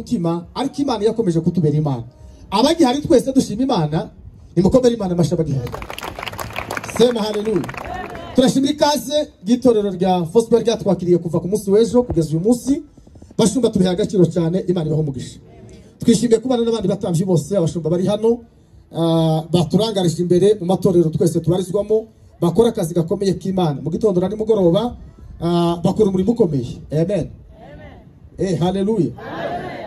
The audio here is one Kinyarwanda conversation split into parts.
Mutima ariko Imana yakomeje kutubera Imana. Abagihari twese dushima Imana, nimukomere Imana amashyi abagihari. Sema haleluya. Turashimira ikaze ry'itorero rya Foursquare ryatwakiriye kuva ku munsi w'ejo kugeza uyu munsi. Bashumba tubiha agaciro cyane, Imana ibahe umugisha. Twishimiye kubana n'abandi batambyi bose, abashumba bari hano baturangarije imbere mu matorero twese tubarizwamo, bakora akazi gakomeye k'Imana mu gitondo na nimugoroba, bakora umurimo ukomeye. Amen. Haleluya.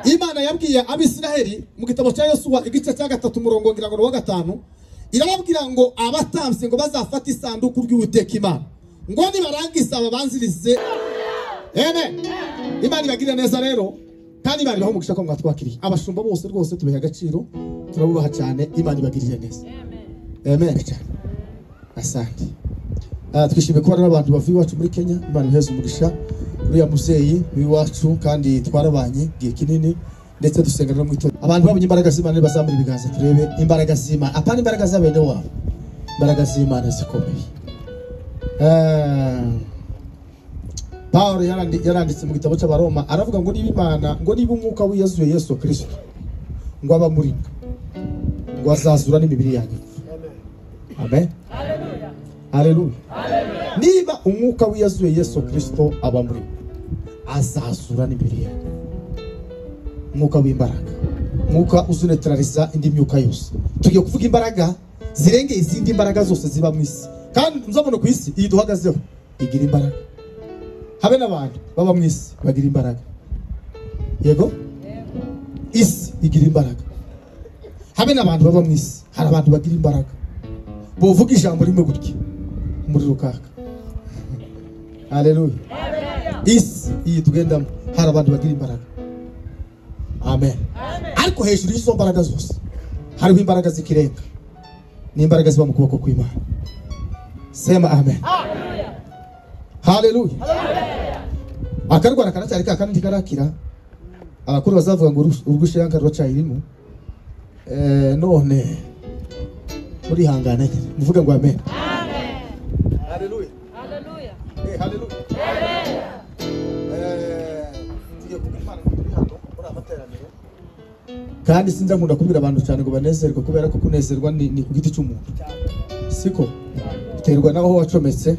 Imana yabwiye Abisiraheli mu gitabo cya Yosuwa igice cya 3 umurongo ngira ngo wa 5, irababwira ngo abatambyi ngo bazafata isanduku ry'Uwiteka Imana, ngo nibarangiza babanzirize. Amen. Imana ibagirire neza rero, kandi Imana ibahe umugisha ko mwatwakiriye. Abashumba bose rwose tubiha agaciro, turabubaha cyane, Imana ibagirire neza. Amen. Asante. Twishimiye kubana n'abantu bavuye iwacu muri Kenya, Imana iheze umugisha. Uriya muzeyi w'iwacu kandi twarabanye igihe kinini, ndetse dusenga no mu itorero. Abantu babonye imbaraga z'Imana bazamura ibiganza turebe imbaraga z'Imana, apana imbaraga z'abene wabo, imbaraga z'Imana zikomeye. Paulo yaranditse mu gitabo cy'Abaroma aravuga ngo niba Imana, ngo niba umwuka w'iyazuye Yesu Kristo ngo aba muri mwe, ngo azazura n'imibiri yanyu. Amen. Haleluya. Niba umwuka w'iyazuye Yesu Kristo aba muri mwe, azazura n'imibiri yanyu. Umwuka w'imbaraga, umwuka uzunetraliza indi myuka yose. Tugiye kuvuga imbaraga zirengeye izindi mbaraga zose ziba mu isi, kandi nzabona ku isi iyi duhagazeho igira imbaraga. Habe n'abantu baba mu isi bagira imbaraga. Yego, isi igira imbaraga. Habe n'abantu baba mu isi, hari abantu bagira imbaraga, bovuga ijambo rimwe gutya umuriro ukaka. Haleluya. Isi iyi tugendamo hari abantu bagira imbaraga. Amen. Ariko hejuru y'izo mbaraga zose hariho imbaraga z'ikirenga, n'imbaraga ziba mu kuboko kw'Imana. Sema amen. Haleluya. Akarwara karacyari ka kandi karakira. Abakuru bazavuga ngo urugushiranka rwacayirimo. None muri hangana muvuga ngo amen. Amen. Haleluya. Haleluya. Haleluya. Amen. Tugiye kubwira Imana ngo turi hano muri amateraniro. Kandi sinza nkunda kubwira abantu cyane ngo banezerwe, kubera ko kunezerwa ni ku giti cy'umuntu. Siko biterwa naho wacometse.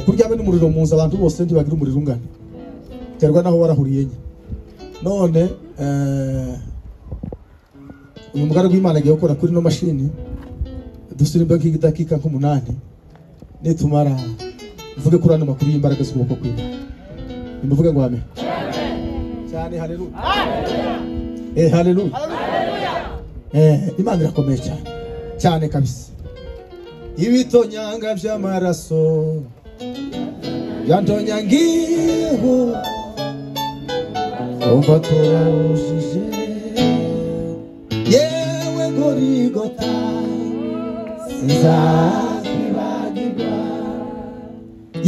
Kurya be n'umuriro mu nzu abantu bose ntibagira umuriro ungana, biterwa naho warahuriye nye. None uyu mugaragu w'Imana agiye gukora kuri no mashini, dusirimbe nk'idakika nk'umunani, nitumara mvuge kuri ano makuru y'imbaraga z'ukuboko kw'Imana. Nimuvuge ngo amen. Cyane haleluya. Haleluya. Imana irakomeye cyane cyane kabisa. Ibitonyanga by'amaraso yantonyangiho umva turarujije, yewe Gorigota sinzakwibagirwa,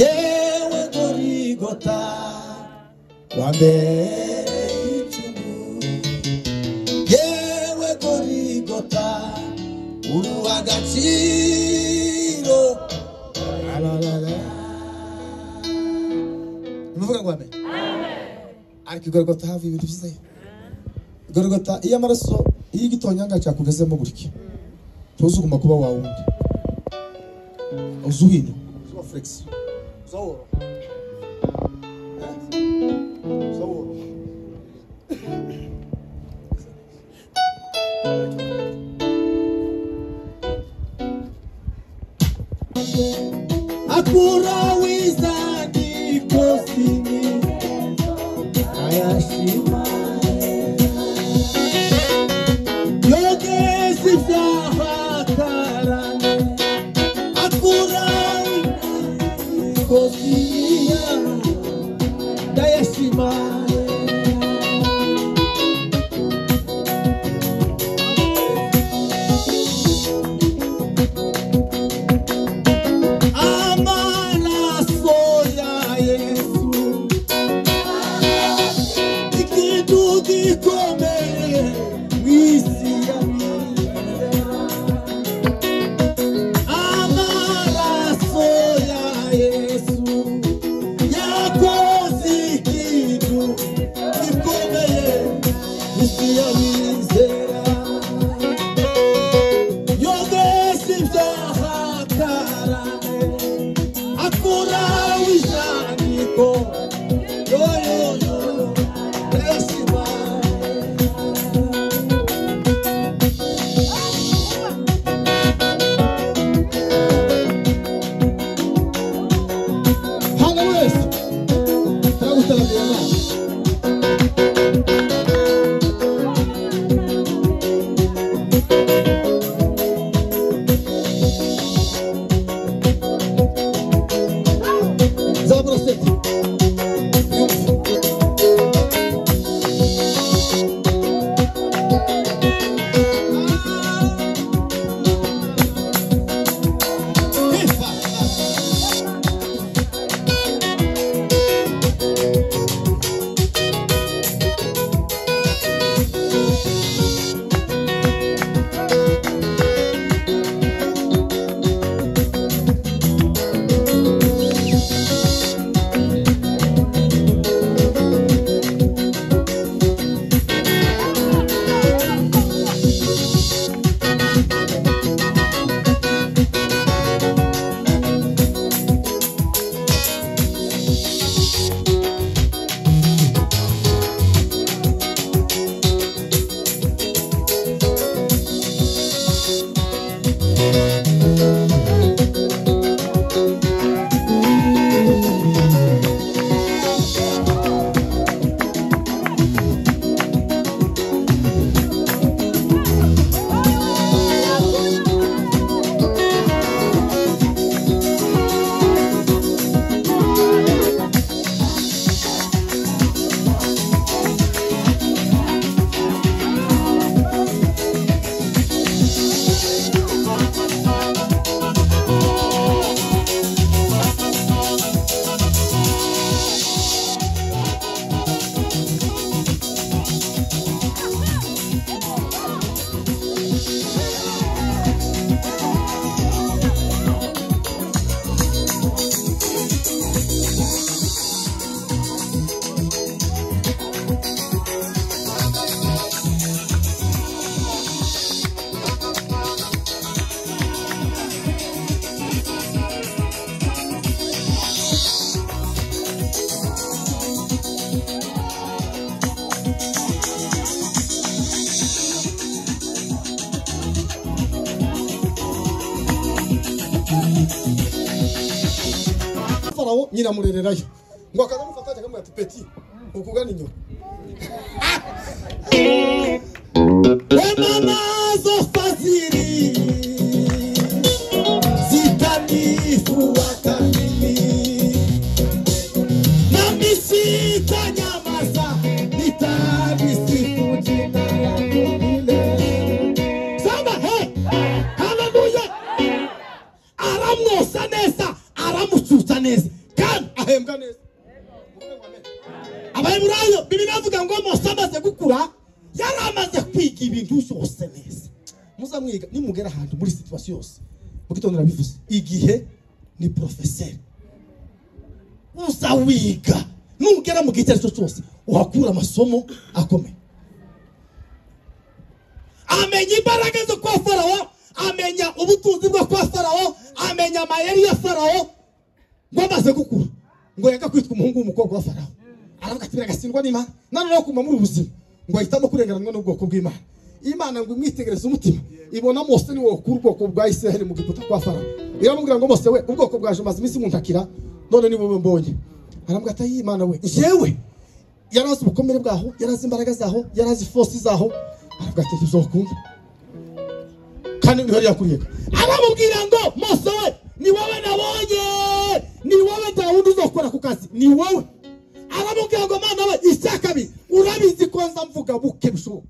yewe Gorigota wambereye icumu, yewe Gorigota uruha agaciro. Nimuvuga ngo amen. Ariko Gorigota hafi ibintu byiza. Gorigota iyo amaraso iyo igitonyanga cyakugezemo gutya, ntuzuguma kuba wa wundi, uzuhina, uzuba flex, uzaworo, uzaworo. Akura wizadi kosini ayashima yogezi vyahakarane akura kosini dayashima. Yakoze ikintu gikomeye. Y'abizera yogesha ibyaha karame akuraho ijandiko yoyoyo reshima. Haleluya, turagutaramiye Mana. Zabura seti yumve. Efa. Farawo nyina amurererayo ngo akaza amufata akamubwira ati peti ukugana inyuma. Wema nazo fadhili zitanifuata mimi, nami sitanyamaza, nitalisifu jina lako milele. Sema hey, haleluya. Aramwosa neza, aramucyutsa neza kandi ahembwa neza. Abaheburayo Bibiliya ivuga ngo Mose amaze gukura yari amaze kwiga ibintu byose neza. Muzamwiga nimugera ahantu muri situation yose mu gitondo nabivuze, igihe ni professeur uzawiga, nugera mu gihe icyo ari cyo cyose uhakura amasomo akomeye. Amenya imbaraga zo kwa Farawo, amenya ubutunzi bwo kwa Farawo, amenya amayeri ya Farawo. Ngo amaze gukura ngo yanga kwitwa umuhungu w'umukobwa wa Farawo, aravuga ati biragatsindwa n'Imana noneho kuma muri ubuzima, ngo ahitamo kurenganwa n'ubwoko bw'Imana. Imana ngo imwitegereze umutima ibona Mose ni wo kuri ubwoko bwa Isiraheli mu Giputa kwa Farawo, iramubwira ngo Mose we ubwoko bwaje maze iminsi muntakira none ni wowe mbonye. Aramubwira ati ayi Imana we, njyewe yarazi ubukomere bwaho, yarazi imbaraga zaho, yarazi force zaho, aravuga ati ntibizokunda kandi niho yakuriye. Aramubwira ngo Mose we ni wowe nabonye, ni wowe Dawudi uzokora ku kazi, ni wowe. Aramubwira ngo Mana we icyakabi urabizi ko nza mvuga buke bishoboka,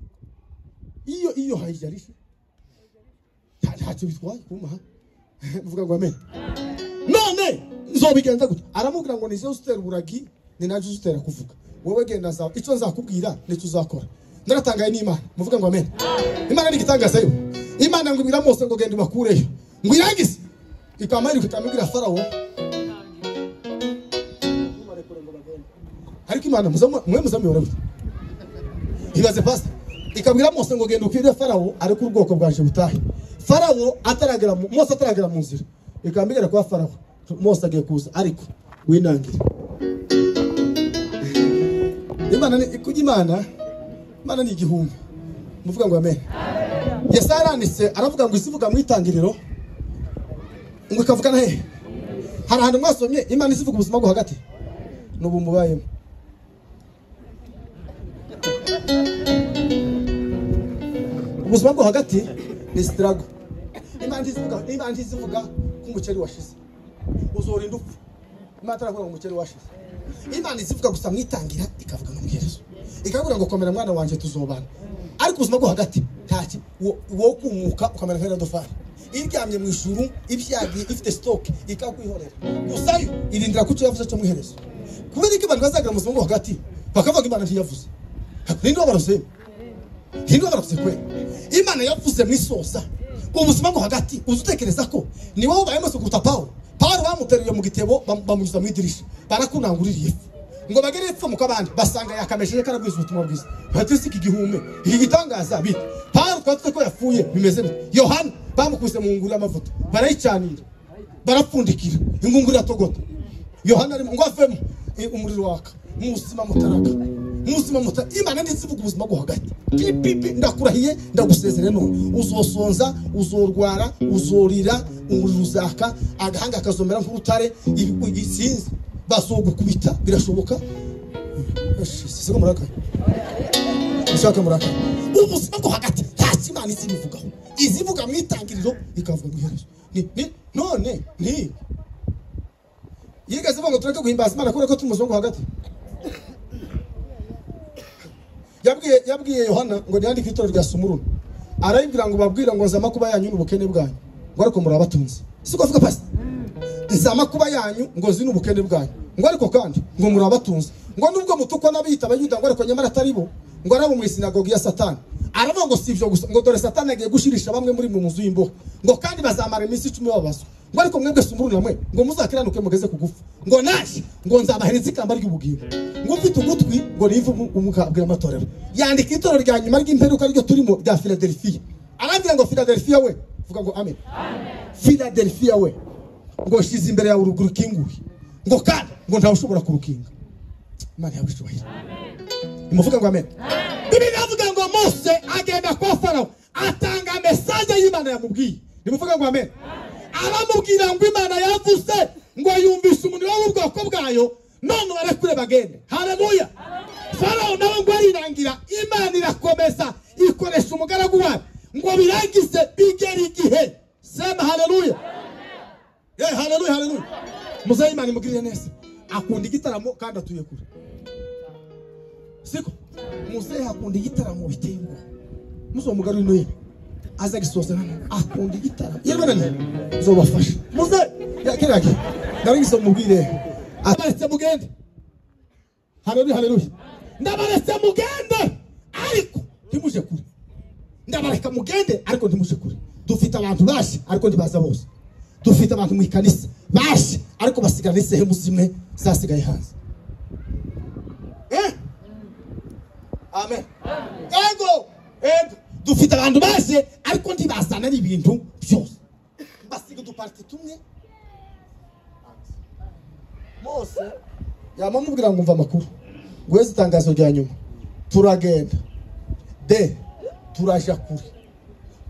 iyo iyo hayijarishe ntacyo bitwaye kumaha mvuga ngo amen. None nzobigenza gute? Aramubwira ngo nizo uzutera uburagi ni naje uzutera kuvuga, wowe genda zawe icyo nzakubwira nicyo uzakora. Naratangaye n'Imana, muvuga ngo amen. Imana ni igitangaza yo. Imana ngo ibwira Mose ngo genda ubakureyo, ngo irangize ikamara ikamubwira Farawo. Ariko Imana mwe muzamuyobora gute? Ibaze pastor, Ikabwira Mose ngo genda ukwire Farawo ariko ubwoko bwaje butahe. Farawo ataragera Mose ataragera mu nzira. Ikambigera kwa Farawo. Mose agiye kuza ariko winangire. Imana ni kujya Imana, Imana ni igihumbi. Muvuga ngo amen. Yesaya aranditse aravuga ngo isivuga mu itangiriro ngo ikavuga na he? Hari ahantu mwasomye Imana isivuga ubuzima bwo hagati n'ubu mubayemo. Ubuzima bwo hagati ni struggle. Imana izivuga ko umuceri washize. Uzorinda upfa. Imana itaravuga ngo umuceri washize. Imana izivuga gusa mwitangira ikavuga no muherezo. Ikabura ngo komera mwana wanje tuzobana. Ariko ubuzima bwo hagati ntaki wo kumuka ukamera nka dofari. Iryamye mu ijuru ibyagiye ifite stock ikakwihorera. Gusa yo irindira kucyo yavuze cyo muherezo. Kubera iki abantu bazagira mu buzima bwo hagati bakavuga Imana ntiyavuze. Ninde wabarose? Ninde wabarose kwe? Imana yavuze mu isosa. Ubuzima bwo hagati uzutekereza ko ni wowe ubayemo kuruta Paulo. Paulo bamuteruye mu gitebo bamunyuza mu idirisha. Barakunanguririye ifu. Ngo bagere epfo mu kabandi basanga yakamesheje karabwiza ubutumwa bwiza. Batisi iki gihume iki gitangaza bite. Paulo twatse ko yapfuye bimeze bite. Yohana bamukuse mu nguru y'amavuta barayicanira barapfundikira ingunguru iratogota. Yohana ari ngo avemo umuriro waka muzima mutaraka muzima muta. Imana ndizivuga ubuzima bwo hagati. Pipipi ndakurahiye ndagusezere none uzosonza uzorwara uzorira umuriro uzaka agahanga kazomera nk'urutare isinzi basogukubita birashoboka. Siko muraka ushaka muraka. Ubuzima bwo hagati nta Imana izivugaho. Izivuga mu itangiriro ikavuga mu iherezo. Ni none ni yigeze ngo tureke guhimbaza Imana kubera ko turi mu buzima bwo hagati. Yabwiye Yohana ngo yandike itorero rya Sumuruna. Arayibwira ngo babwira ngo nzama kuba yanyu n'ubukene bwanyu. Ngo ariko murabatunze. Siko avuga pastor. Nzama kuba yanyu ngo zi n'ubukene bwanyu. Ngo ariko kandi ngo murabatunze. Ngo nubwo mutukwa n'abiyita abayuda ngo ariko nyamara atari bo ngo arabo mu isinagogi ya Satani. Aravuga ngo si ibyo gusa ngo dore Satani agiye gushirisha bamwe muri mu nzu y'imbohe. Ngo kandi bazamara iminsi 10 babazwa. Ngo ariko mwebwe Sumuruna mwe ngo muzakiranuke mugeze kugufa. Ngo naje ngo nzabahereza ikamba ry'ubugingo. Ngo mfite ugutwi ngo nive umukabwira amatorero. Yandika itorero rya nyuma ry'imperuka ryo turimo rya Philadelphia. Arabwira ngo Philadelphia we, vuga ngo amen. Philadelphia we ngo shize imbere yawe urugi rukinguye. Ngo kandi ngo ntawe ushobora kurukinga. Imana yabishoboye. Nimuvuga ngo amen. Bibiliya iravuga ngo Mose agenda kwa Farawo atanga message y'Imana yamubwiye. Nimuvuga ngo amen. Aramubwira ngo Imana yavuze ngo yumvise umuntu w'ubwoko bwayo none barekure bagende. Haleluya. Farawo nawe ngo arirangira Imana irakomeza ikoresha umugaragu wayo ngo birangize bigera igihe. Sema haleluya. Haleluya haleluya. Muzehe Imana imugirire neza. Akunda igitaramo kandi atuye kure. Siko muzehe akunda igitaramo biteye ubwoba. Muzo mugaruri no yebe. Aza gisoza hano akunda igitaramo. Yewe nani uzobafasha. Muzehe yakirake. Ndaringiso mubwire. Abaretse mugende. Haleluya haleluya. Ndabaretse mugende ariko ntimuje kure. Ndabareka mugende ariko ntimuje kure. Dufite abantu bashi ariko ntibaza bose. Dufite abantu mu ikanisa bashi ariko basigana isehemu zimwe zasigaye hanze. Amen. Ego ego dufite abantu baje ariko ntibazana ari ibintu byose. Basiga uduparti tumwe. Mose yamamubwira ngo umva amakuru. Gweze itangazo rya nyuma. Turagenda. De turaja kure.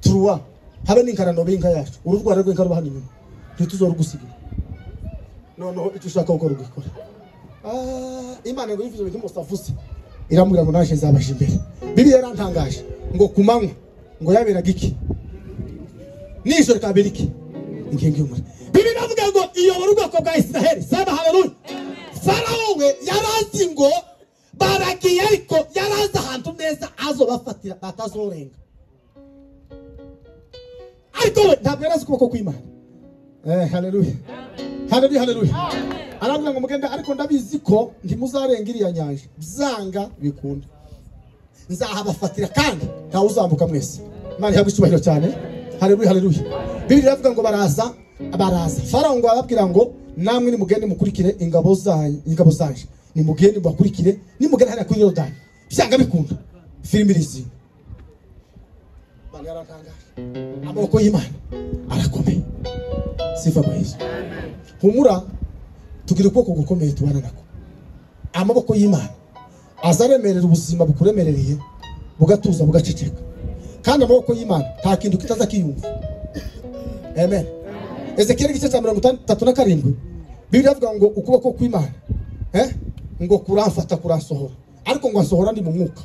Truwa habe n'inkarano b'inka yacu. Ururwara rw'inka ruba hano inyuma. Ntituzorugusigira. Noneho icyo ushaka gukora ugikora. Imana ngo yivuze ibintu Mose avuze. Iramubwira ngo naje nzabaje imbere. Bibiliya yarantangaje ngo kumanywa ngo yaberaga iki? Nijoro kabera iki? Inkingi y'umuriro. Bibiliya iravuga ngo iyobora ubwoko bwa Israheli. Sema haleluya. Farawo we yarazi ngo baragiye ariko yarazi ahantu neza azobafatira batazorenga. Ariko we ntabwo yarazi ukuboko kw'Imana. Haleluya. Haleluya haleluya. Aravuga ngo mugende ariko ndabizi ko ntimuzarenga iriya nyanja. Byanga bikunda. Nzahabafatira kandi ntawe uzambuka mwese. Imana ihabwe icyubahiro cyane. Haleluya haleluya. Bibiliya iravuga ngo baraza baraza. Farawo ngo arababwira ngo namwe nimugende mukurikire ingabo zanyu, ingabo zanje. Nimugende mubakurikire, nimugende hariya kuri Yorodani. Byanga bikunda. Filimi irizinga. Imana yaratangaje, amaboko y'Imana arakomeye. Sifa kwa Yesu. Humura, tugira ukuboko gukomeye tubana nako. Amaboko y'Imana azaremerera ubuzima bukuremerereye, bugatuza bugaceceka. Kandi amaboko y'Imana nta kintu kitaza kiyumva. Amen. Ezekiel igice cya 37, Bibiliya ivuga ngo ukuboko kw'Imana ngo kuramfata kuransohora, ariko ngo ansohora ndi mu mwuka.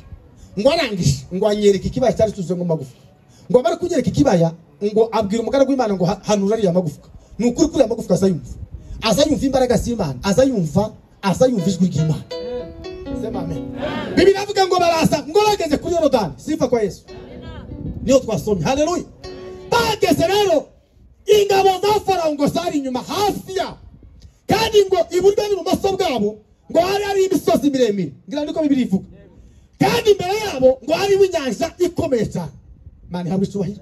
Ngo arangije ngo anyereke ikibaya cyari cyuzuye mu magufa. Ngo amara kunyereka ikibaya, ngo abwira umugaragu w'Imana ngo hanura ariya magufwa. Ni ukuri kuri amagufwa azayumva, azayumva imbaraga z'Imana, azayumva ijwi ry'Imana. Sema amen. Bibiliya ivuga ngo baraza ngo bageze kuri Yorodani. Sifa kwa Yesu. Niyo twasomye. Haleluya. Bageze rero ingabo za Farawo ngo zari inyuma hafi yabo, kandi ngo iburyo n'ibumoso bwabo ngo hari hari imisozi miremire, ngira niko Bibiliya ivuga. Kandi imbere yabo ngo hariho inyanja ikomeye cyane. Imana ihabwe icyubahiro.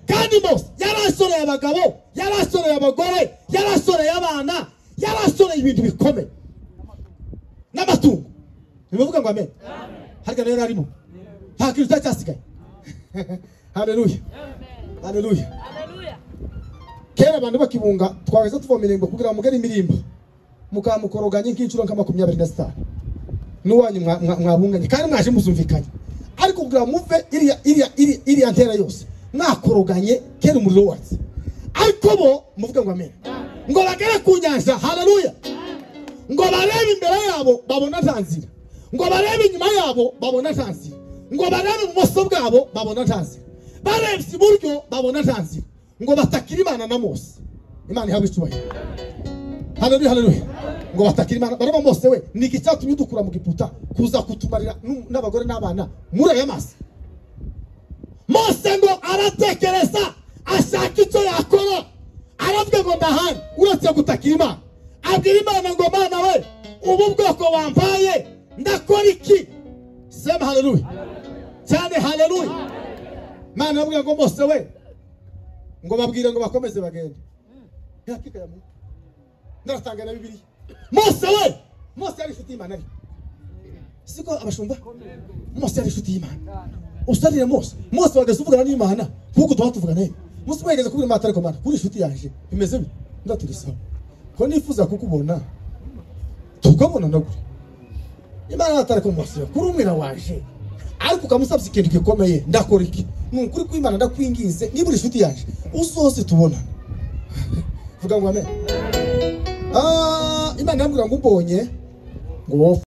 Kandi Mose yarasoreye abagabo, yarasoreye abagore, yarasoreye abana, yarasoreye ibintu bikomeye n'amatungo. Nibavuga ngo amen. Harya nayo arimo, nta kintu cyasigaye. Haleluya. Haleluya. Kera abantu bakibunga twageze tuva mirembo kugira mugere imirimbo, mukamukoroganye nk'inshuro nka 25 n'uwanyu mwabunganye kandi mwaje muzumvikanye, ariko kugira muve iriya ntera yose mwakoroganye kera umuriro watse. Ariko bo muvuga ngo amen, ngo bagere ku nyanja. Haleluya. Ngo barebe imbere yabo babona nta nzira, ngo barebe inyuma yabo babona nta nzira, ngo barebe ibumoso bwabo babona nta nzira, barebye iburyo babona nta nzira, ngo batakira Imana na Mose. Imana ihabwe icyubahiro. Haleluya, haleluya. Ngo batakira Imana baraba Mose we, ni iki cyatumye dukura mu Giputa kuza kutumarira n'abagore n'abana muri aya mazi? Mose ngo aratekereza ashaka icyo yakora, aravuga ngo ndahari uretse gutakira Imana. Abwira Imana ngo Mana we, ubu bwoko wampaye ndakora iki? Sema haleluya cyane, haleluya. Imana aravuga ngo Mose we, ngo babwire ngo bakomeze bagende. Hakika ya Mungu. Ndaratanga na Bibiliya. Mose we, Mose yari inshuti y'Imana. Siko abashumba? Mose yari inshuti y'Imana. Usarire Mose. Mose wageze uvugana n'Imana nkuko tuba tuvugana naye. Mose wageze kubwira Imana ariko Mana, kuri inshuti yanje bimeze bite? Ndaturisaba. Ko nifuza kukubona. Tukabona nagure. Imana atariko Mose, kuri umwira waje. Ariko ukamusabye ikintu gikomeye, ndakora iki? Ni ukuri kw'Imana ndakwinginze, niba uri inshuti yanje uzose tubona. Vuga ngo amen. Imana yambwira ngo ubonye ngo